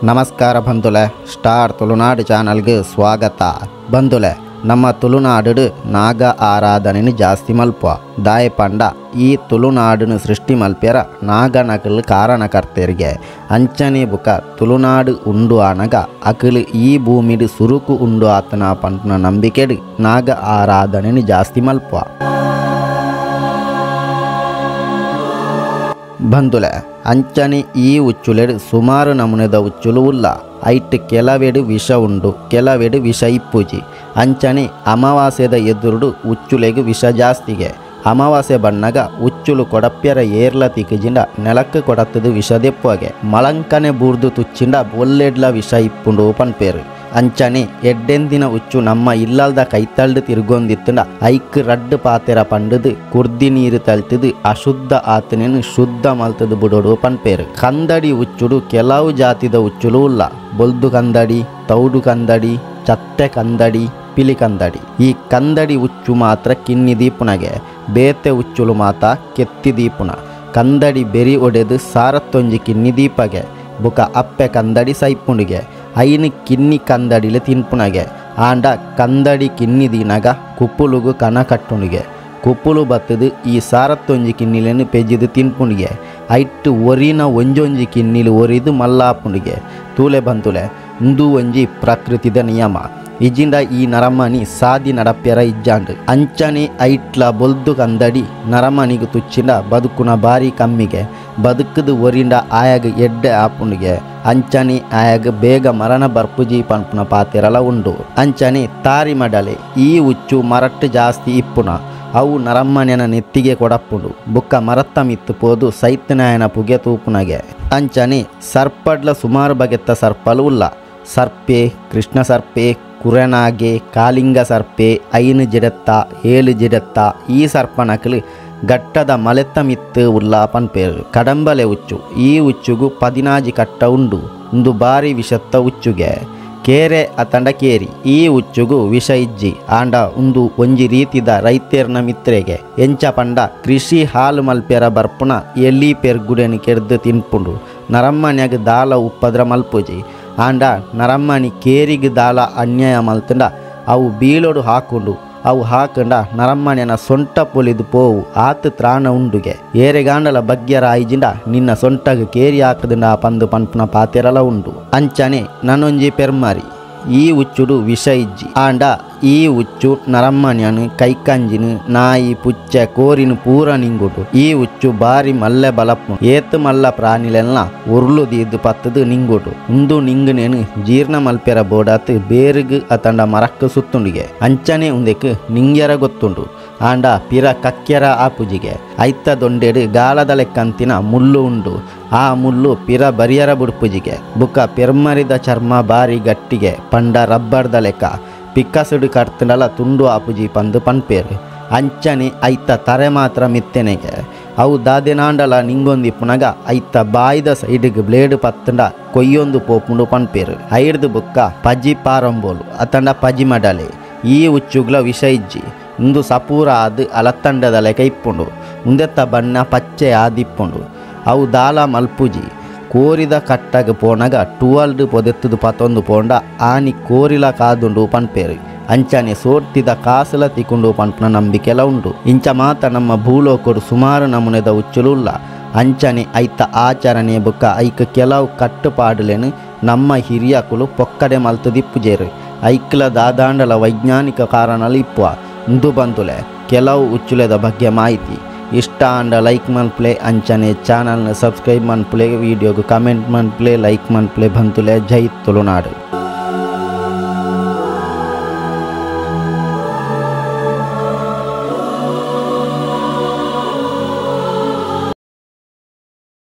ನಮಸ್ಕಾರ ಬಂಧುಲೆ, ಸ್ಟಾರ್ ತುಳುನಾಡು ಚಾನಲ್ಗೆ ಸ್ವಾಗತ. ಬಂಧುಲೆ, ನಮ್ಮ ತುಳುನಾಡು ನಾಗ ಆರಾಧನೆನು ಜಾಸ್ತಿ ಮಲ್ಪ ದಾಯ ಪಂಡ ಈ ತುಳುನಾಡನ್ನು ಸೃಷ್ಟಿ ಮಲ್ಪ್ಯರ ನಾಗನಕಲು ಕಾರಣಕರ್ತರಿಗೆ ಅಂಚನೆ ಬುಕ ತುಳುನಾಡು ಉಂಡು ಆನಗ ಅಕಲು ಈ ಭೂಮಿಡು ಸುರುಕು ಉಂಡು ಆತನ ಪಂಪನ ನಂಬಿಕೆಡು ನಾಗ ಆರಾಧನೆನು ಜಾಸ್ತಿ ಮಲ್ಪ. ಬಂಧುಲೆ, ಅಂಚನೆ ಈ ಉಚ್ಚುಲೆಡು ಸುಮಾರು ನಮೂನೆದ ಉಚ್ಚುಲು ಉಲ್ಲ. ಐಟ್ ಕೆಲವೆಡು ವಿಷ ಉಂಡು, ಕೆಲವೆಡು ವಿಷ ಇಪ್ಪುಜಿ. ಅಂಚನೆ ಅಮಾವಾಸ್ಯದ ಎದುರುಡು ಉಚ್ಚುಲೆಗು ವಿಷ ಜಾಸ್ತಿಗೆ. ಅಮಾವಾಸ್ಯೆ ಬಣ್ಣಗ ಉಚ್ಚುಲು ಕೊಡಪ್ಯರ ಏರ್ಲ ತಿಕ್ಕಿಜಿಂಡ ನೆಲಕ್ಕೆ ಕೊಡತ್ತದು ವಿಷ ದೆಪ್ಪುವಾಗೆ ಮಳಂಕನೆ ಬೂರ್ದು ತುಚ್ಚಿಂಡ ಒಲ್ಲೆಡ್ಲ ವಿಷ ಇಪ್ಪುಂಡು ಪನ್ಪೇರು. ಅಂಚನೆ ಎಡ್ಡೆಂದಿನ ಉಚ್ಚು ನಮ್ಮ ಇಲ್ಲಲ್ದ ಕೈತಳ್ಳು ತಿರುಗೊಂದಿತ್ತಂಡ ಐಕ್ ರಡ್ಡು ಪಾತೆರ ಪಂಡದು ಕುರ್ದಿ ನೀರು ತಲ್ತದು ಅಶುದ್ಧ ಆತನೇನು ಶುದ್ಧ ಮಲ್ತದು ಬುಡೋಡು ಪನ್ಪೇರು. ಕಂದಡಿ ಉಚ್ಚುಡು ಕೆಲವು ಜಾತಿದ ಉಚ್ಚುಲು ಉಲ್ಲ. ಬೊಲ್ದು ಕಂದಡಿ, ತೌಡು ಕಂದಡಿ, ಚತ್ತೆ ಕಂದಡಿ, ಪಿಲಿ ಕಂದಡಿ. ಈ ಕಂದಡಿ ಉಚ್ಚು ಮಾತ್ರ ಕಿನ್ನಿ ದೀಪುನಗೆ, ಬೇತೆ ಉಚ್ಚುಲು ಮಾತ ಕೆತ್ತಿ ದೀಪುನ. ಕಂದಡಿ ಬೆರಿ ಒಡೆದು ಸಾರತ್ತೊಂಜಿ ಕಿನ್ನಿ ದೀಪಗೆ, ಬುಕ ಅಪ್ಪೆ ಕಂದಡಿ ಸೈಪುಂಡಿಗೆ, ಐನು ಕಿನ್ನಿ ಕಂದಡಿಲೆ ತಿನ್ಪುನಗೆ. ಆಂಡ ಕಂದಡಿ ಕಿನ್ನಿ ದೀನಗ ಕುಪ್ಪುಲುಗು ಕನ ಕಟ್ಟುಣಿಗೆ, ಕುಪ್ಪುಲು ಬತ್ತದು ಈ ಸಾರತ್ತೊಂಜಿ ಕಿನ್ನಿಲೇನು ಪೆಜ್ಜಿದು ತಿನ್ಪುಣಿಗೆ. ಐಟ್ಟು ಒರಿನ ಒಂಜೊಂಜಿ ಕಿನ್ನಿಲು ಒರಿದು ಮಲ್ಲಾಪುಣಿಗೆ. ತೂಲೆ ಬಂತುಲೆ, ಇಂದು ಒಂಜಿ ಪ್ರಕೃತಿದ ನಿಯಮ. ಇಜಿಂಡ ಈ ನರಮನಿ ಸಾದಿ ನಡಪ್ಯರ ಇಜ್ಜಾಂಡು. ಅಂಚನೆ ಐಟ್ಲ ಬೊಲ್ದು ಕಂದಡಿ ನರಮನಿಗೆ ತುಚ್ಚಿಂಡ ಬದುಕುನ ಬಾರಿ ಕಮ್ಮಿಗೆ. ಬದುಕದು ಒರಿಂಡ ಆಯಾಗ ಎಡ್ಡೆ ಆಪುಣಿಗೆ. ಅಂಚನೆ ಆಯಾಗ ಬೇಗ ಮರಣ ಬರ್ಪುಜಿ ಪನ್ಪುನ ಪಾತೆರಲ ಉಂಡು. ಅಂಚನೆ ತಾರಿ ಮಡಲೆ ಈ ಉಚ್ಚು ಮರಟ್ಟು ಜಾಸ್ತಿ ಇಪ್ಪುನ. ಅವು ನರಮ್ಮನೆನ ನೆತ್ತಿಗೆ ಕೊಡಪ್ಪುಂಡು, ಬುಕ್ಕ ಮರತ್ತ ಮಿತ್ತು ಪೋದು ಸೈತನಾಯನ ಪುಗೆ ತೂಪುನಗೆ. ಅಂಚನೆ ಸರ್ಪಡ್ಲ ಸುಮಾರು ಬಗೆತ್ತ ಸರ್ಪಲು ಉಲ್ಲ. ಸರ್ಪೆ, ಕೃಷ್ಣ ಸರ್ಪೆ, ಕುರನಾಗೆ, ಕಾಲಿಂಗ ಸರ್ಪೆ, ಐನು ಜಿಡತ್ತ, ಏಳು ಜಿಡತ್ತ ಈ ಸರ್ಪನಕಲು ಗಟ್ಟದ ಮಲೆತ್ತ ಮಿತ್ತು ಉಲ್ಲ ಪನ್ಪೇರು. ಕಡಂಬಲೆ ಉಚ್ಚು ಈ ಉಚ್ಚುಗು 14 ಕಟ್ಟ ಉಂಡು. ಉಂದು ಬಾರಿ ವಿಷತ್ತ ಉಚ್ಚುಗೆ. ಕೇರೆ ಅತಂಡ ಕೇರಿ ಈ ಉಚ್ಚುಗು ವಿಷ ಇಜ್ಜಿ. ಆಂಡ ಉಂದು ಒಂಜಿ ರೀತಿದ ರೈತೇರ್ನ ಮಿತ್ರೆಗೆ. ಎಂಚ ಪಂಡ ಕೃಷಿ ಹಾಲು ಮಲ್ಪೆರ ಬರ್ಪುನ ಎಲ್ಲಿ ಪೆರ್ಗುಡೆನು ಕೆರ್ದು ತಿನ್ಪುಂಡು. ನರಮ್ಮನ್ಯಾಗ ದಾಲ ಉಪ್ಪದ್ರ ಮಲ್ಪುಜಿ. ಆಂಡ ನರಮ್ಮನಿ ಕೇರಿಗೆ ದಾಲ ಅನ್ಯಾಯ ಮಲ್ತಂಡ ಅವು ಬೀಳೋಡು ಹಾಕೊಂಡು, ಅವು ಹಾಕಂಡ ನರಮ್ಮನೆನ ಸೊಂಟ ಪೊಲಿದು ಪೋವು ಆತು ತ್ರಾಣ ಉಂಡುಗೆ. ಏರೆಗಾಂಡಲ ಬಗ್ಗೆರ ಆಯ್ಜಿಂಡ ನಿನ್ನ ಸೊಂಟಗ ಕೇರಿ ಹಾಕದಂಡ ಪಂದು ಪನ್ಪುನ ಪಾತೆರಲ ಉಂಡು. ಅಂಚನೆ ನನೊಂಜಿ ಪೆರ್ಮಾರಿ ಈ ಉಚ್ಚುಡು ವಿಷ ಇಜ್ಜಿ. ಆಂಡ ಈ ಉಚ್ಚು ನರಮ್ಮನ್ಯನು ಕೈಕಂಜಿನು ನಾಯಿ ಪುಚ್ಚೆ ಕೋರಿನು ಪೂರ ನಿಂಗುಡು. ಈ ಉಚ್ಚು ಬಾರಿ ಮಲ್ಲೆ ಬಲಪ್ಪು. ಏತು ಮಲ್ಲ ಪ್ರಾಣಿಲೆಲ್ಲ ಉರುಳು ದೀದು ಪತ್ತದು ನಿಂಗುಡು. ಉಂದು ನಿಂಗುನೇನು ಜೀರ್ಣ ಮಲ್ಪೆರ ಬೋಡಾತು ಬೇರುಗು ಅತಂಡ ಮರಕ್ಕು ಸುತ್ತುಂಡಿಗೆ. ಅಂಚನೆ ಉಂದೆಕ್ ನಿಂಗ್ಯರ ಗೊತ್ತುಂಡು. ಆಂಡ ಪಿರ ಕಕ್ಕೆರ ಆಪುಜಿಗೆ. ಐತ ದೊಂಡೆಡು ಗಾಲದ ಲೆಕ್ಕಂತಿನ ಮುಳ್ಳು ಉಂಡು. ಆ ಮುಳ್ಳು ಪಿರ ಬರಿಯರ ಬುಡ್ಪುಜಿಗೆ. ಬುಕ್ಕ ಪೆರ್ಮರಿದ ಚರ್ಮ ಬಾರಿ ಗಟ್ಟಿಗೆ, ಪಂಡ ರಬ್ಬರ್ದ ಲೆಕ್ಕ. ಪಿಕ್ಕಸುಡು ಕರ್ತಂಡಲ ತುಂಡು ಆಪುಜಿ ಪಂದು ಪನ್ಪೇರು. ಅಂಚನೆ ಐತ ತರೆ ಮಾತ್ರ ಮಿತ್ತೆನೆಗೆ. ಅವು ದಾದೆನಾಂಡಲ ನಿಂಗೊಂದಿಪ್ಪುನಗ ಐತ ಬಾಯ್ದ ಸೈಡ್ಗೆ ಬ್ಲೇಡ್ ಪತ್ತಂಡ ಕೊಯ್ಯೊಂದು ಪೋಪುಂಡು ಪನ್ಪೇರು. ಐರ್ದು ಬುಕ್ಕ ಪಜಿ ಪಾರಂಬೋಲು ಅತಂಡ ಪಜಿ ಮಡಲೆ ಈ ಉಚ್ಚುಗ್ಲ ವಿಷ ಇಜ್ಜಿ. ಉಂದು ಸಪೂರ ಆದ್ ಅಲತ್ತಂಡದ ಲೆಕ್ಕ ಇಪ್ಪುಂಡು. ಉಂದೆತ್ತ ಬಣ್ಣ ಪಚ್ಚೆ ಆದಿಪ್ಪುಂಡು. ಅವು ದಾಲ ಮಲ್ಪುಜಿ. ಕೋರಿದ ಕಟ್ಟಗ ಪೋನಗ ಟುವಲ್ಡು ಪೊದೆತ್ತದು ಪತೊಂದು ಪೋಂಡ ಆನಿ ಕೋರಿಲ ಕಾದುಂಡು ಪನ್ಪೇರು. ಅಂಚನೆ ಸೋರ್ತಿದ ಕಾಸುಲ ತಿಕ್ಕೊಂಡು ಪನ್ಪುನ ನಂಬಿಕೆಲ ಉಂಡು. ಇಂಚ ಮಾತ ನಮ್ಮ ಭೂಲೋಕಡು ಸುಮಾರು ನಮೂನೆದ ಉಚ್ಚುಲು ಉಲ್ಲ. ಅಂಚನೆ ಐತ ಆಚರಣೆ ಬುಕ್ಕ ಐಕ್ ಕೆಲವು ಕಟ್ಟುಪಾಡುಲೇನು ನಮ್ಮ ಹಿರಿಯಕುಲು ಪೊಕ್ಕಡೆ ಮಲ್ತದಿಪ್ಪುಜೇರು. ಐಕ್ಲ ದಾದಾಂಡಲ ವೈಜ್ಞಾನಿಕ ಕಾರಣಲು ಇಪ್ಪುವ. ಇಂದು ಬಂದುಲೆ ಕೆಲವು ಉಚ್ಚುಲೆದ ಬಗ್ಗೆ ಮಾಹಿತಿ. ಇಷ್ಟ ಆಂಡ ಲೈಕ್ ಮನ್ಪ್ಲೆ, ಅಂಚನೆ ಚಾನಲ್ನ ಸಬ್ಸ್ಕ್ರೈಬ್ ಮನ್ಪ್ಲೆ, ವಿಡಿಯೋಗೆ ಕಮೆಂಟ್ ಮನ್ಪ್ಲೆ, ಲೈಕ್ ಮನ್ಪ್ಲೆ. ಬಂತುಲೆ, ಜೈ ತುಳುನಾಡು.